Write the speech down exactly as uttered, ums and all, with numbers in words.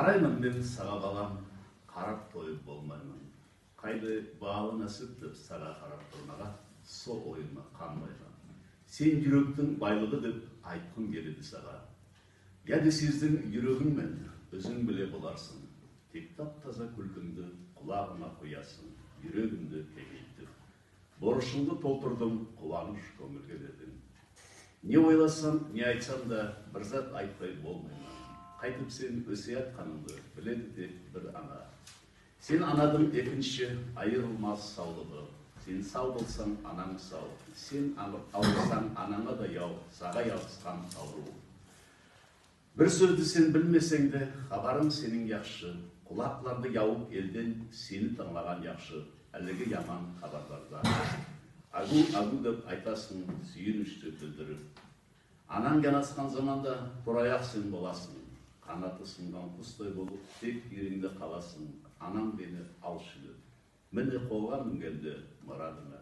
Карайман мен сага, балам, карап тойып болмайман. Кайдай баалы насип деп сага карап турмага, сол ойыма канбайман. Сен юректинъ байлыгы деп айткым келеди сага. Яде сездинъ юрегинъ мен, оьзинъ биле боларсынъ. Тек тап-таза куьлкинъди кулагыма куясынъ, юрегимди кенъейтип. Борышымды толтырдым, куваныш коьнъилге бердинъ. Не ойласам, не айтсам да, бир зат айтпай болмайман. Кайтип сен оьсият канынъды биледи тек бир ана. Сен анадынъ экинши айырылмас савлыгы. Сен сав болсанъ, ананъ сав. Сен авырсанъ, ананъа да яв, сага ябыскан авырув. Бир соьзди сен билмесенъ де, хабарынъ сенинъ яхшы. Кулакларды явып элден сени тынълаган яхшы. Аьлиги яман хабарларда агув, агув деп айтасынъ, суьйиништи билдирип. Ананъ янаскан заманда тур аяксыз сен боласынъ. Канаты сынган кустай болып, тек еринъде каласынъ. Анам, мени алшы деп. Мине, колга мингенде мырадынъа